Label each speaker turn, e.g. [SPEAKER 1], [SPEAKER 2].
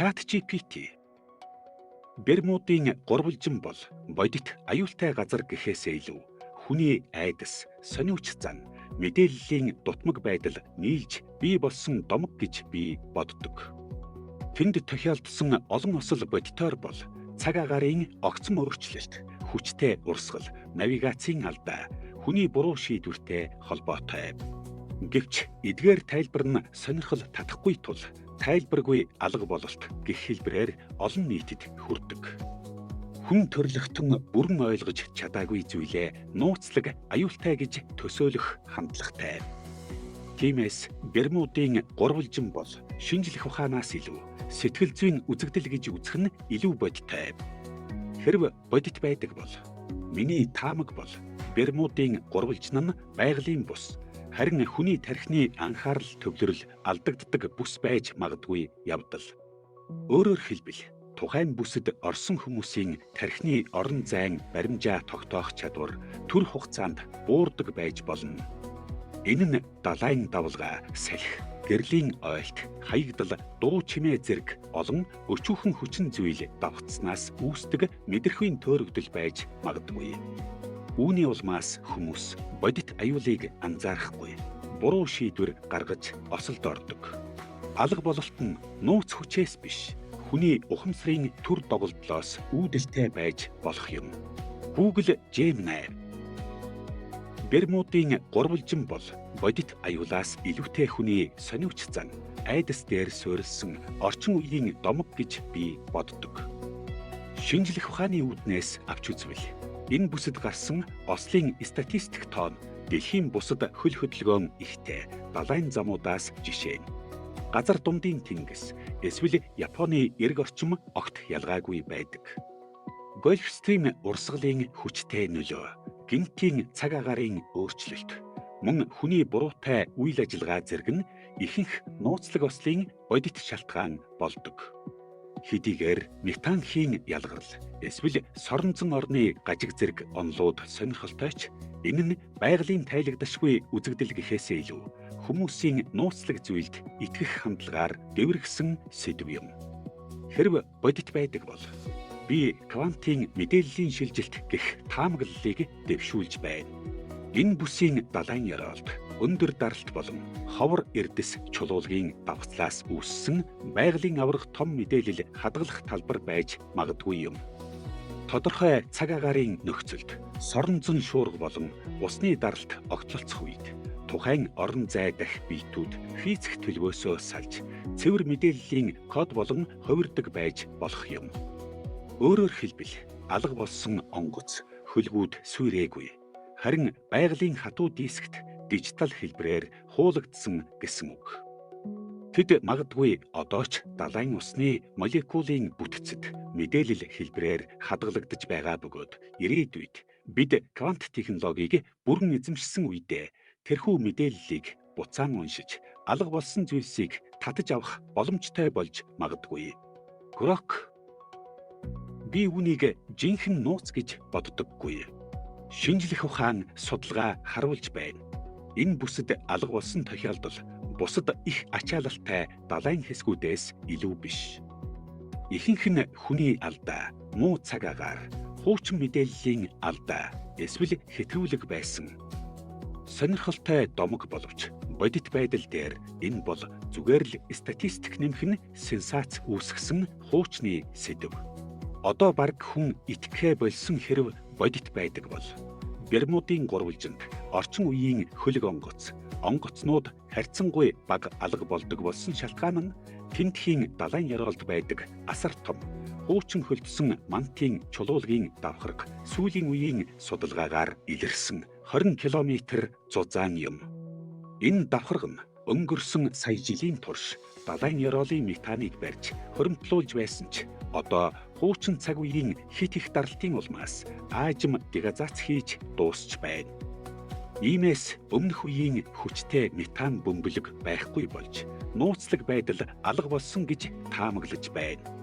[SPEAKER 1] ChatGPT. Бермудын гурвалжин бол бодит аюултай газар гэхээсээ илүү хүний айдас, сониуч зан, мэдээллийн дутмаг байдал нийлж бий болсон домог гэж би боддог. Тэнд тохиолдсон олон осол бодитоор бол цаг агаарын огцом өөрчлөлт, хүчтэй урсгал, навигацийн алдаа, хүний буруу шийдвэртэй холбоотой. Гэвч эдгээр тайлбар нь сонирхол татахгүй тул тайлбаргүй алга бололт гэх хэлбэрээр олон нийтэд хүрдэг. Хүн төрөлхтөн бүрэн ойлгож чадаагүй зүйлээ нууцлаг аюултай гэж төсөөлөх хандлагатай. Тиймээс Бермудын гурвалжин бол шинжлэх ухаанаас илүү сэтгэл зүйн үзэгдэл гэж үзэх нь илүү бодиттой. Хэрв бодит байдаг бол миний таамаг бол Бермудын гурвалжин нь байгалийн бус, харин хүний тархины анхаарал төвлөрөл алдагддаг бүс байж магадгүй явдал. Өөрөөр хэлбэл, тухайн бүсэд орсон хүмүүсийн тархины орон зайн баримжаа тогтоох чадвар түр хугацаанд буурдаг байж болно. Энэ нь далайн давлгаа, салхи, гэрлийн ойлт, хаягдал, дуу чимээ зэрэг олон өчүүхэн хүчин зүйл давхцсанаас үүсдэг мэдрэхүйн төөрөгдөл байж магадгүй. Үүний улмаас хүмүүс бодит аюулыг анзаарахгүй буруу шийдвэр гаргаж осолд ордог. Алга бололт нь нууц хүчээс биш, хүний ухамсарын төр доголдлоос үүдэлтэй байж болох юм. Google Gemini. Бермудын гурвалжин бол бодит аюулаас илүүтэй хүний сониуч зан, айдас дээр суурилсан орчин үеийн домог гэж би боддог. Шинжлэх ухааны үүднээс авч үзвэл, энэ бүсэд гарсан ослын статистик тоон дэлхийн бусад хөл хөдөлгөөн ихтэй далайн замуудаас жишээ нь газар дундын тэнгис эсвэл Японы эрг орчим огт ялгаагүй байдаг. Гольфстрим урсгалын хүчтэй нөлөө, гэнэтийн цаг агаарын өөрчлөлт, мөн хүний буруутай үйл ажиллагаа зэрэг нь ихэнх нууцлаг ослын бодит шалтгаан болдог. Хэдийгээр метан хийн ялгарл эсвэл соронзон орны гажиг зэрэг онолууд сонирхолтой ч, энэ нь байгалийн тайлагдашгүй үзэгдэл гэхээсээ илүү хүмүүсийн нууцлаг зүйлд итгэх хандлагаар дэврэгсэн сэдэв юм. Хэрв бодит байдаг бол би квантын мэдээллийн шилжилт гэх таамаглалыг дэвшүүлж байна. Энэ бүсийн далайн ёроолд өндөр даралт болон ховор эрдэс чулуулгын давхцлаас үүссэн байгалийн аварга том мэдээлэл хадгалах талбар байж магадгүй юм. Тодорхой цаг агаарын нөхцөлд соронзон шуурга болон усны даралт огтлолцох үед тухайн орон зай дахь биетүүд физик төлөвөөсөө салж цэвэр мэдээллийн код болон хувирдаг байж болох юм. Өөрөөр хэлбэл, алга болсон онгоц, хөлгүүд сүйрээгүй. Харин байгалийн хатуу дискт дижитал хэлбэрээр хуулагдсан гэсэн үг. Тэд магадгүй одоо ч далайн усны молекулын бүтцэд мэдээлэл хэлбэрээр хадгалагдаж байгаа бөгөөд ирээдүйд бид квант технологиг бүрэн эзэмшсэн үедээ тэрхүү мэдээллийг буцаан уншиж алга болсон зүйлсийг татаж авах боломжтой болж магадгүй. Grok. Би үүнийг жинхэнэ нууц гэж боддоггүй. Шинжлэх ухаан судалгаа харуулж байна. Энэ бүсэд алга болсон тохиолдол бусад их ачаалалтай далайн хэсгүүдээс илүү биш. Ихэнх нь хүний алдаа, муу цаг агаар, хуучин мэдээллийн алдаа эсвэл хэтрүүлэг байсан. Сонирхолтой домог боловч бодит байдал дээр энэ бол зүгээр л статистик нэмэх нь сенсац үүсгэсэн хуучны сэдэв. Одоо бараг хүн итгэхээ больсон хэрв бодит байдаг бол Бермудын гурвалжинд орчин үеийн хөлөг онгоц, онгоцнууд харьцангуй бага алга болдог болсон шалтгаан нь тэндхийн далайн ёроолд байдаг асар том хуучин хөлдсөн мантын чулуулгын давхарга сүүлийн үеийн судалгаагаар илэрсэн 20 км зузаан юм. Энэ давхарга нь өнгөрсөн сая жилийн турш далайн ёроолын метаныг барьж хуримтлуулж байсан ч одоо хуучин цаг үеийн хэт их даралтын улмаас аажим дегазац хийж дуусч байна. Иймээс өмнөх үеийн хүчтэй метан бөмбөлөг байхгүй болж нууцлаг байдал алга болсон гэж таамаглаж байна.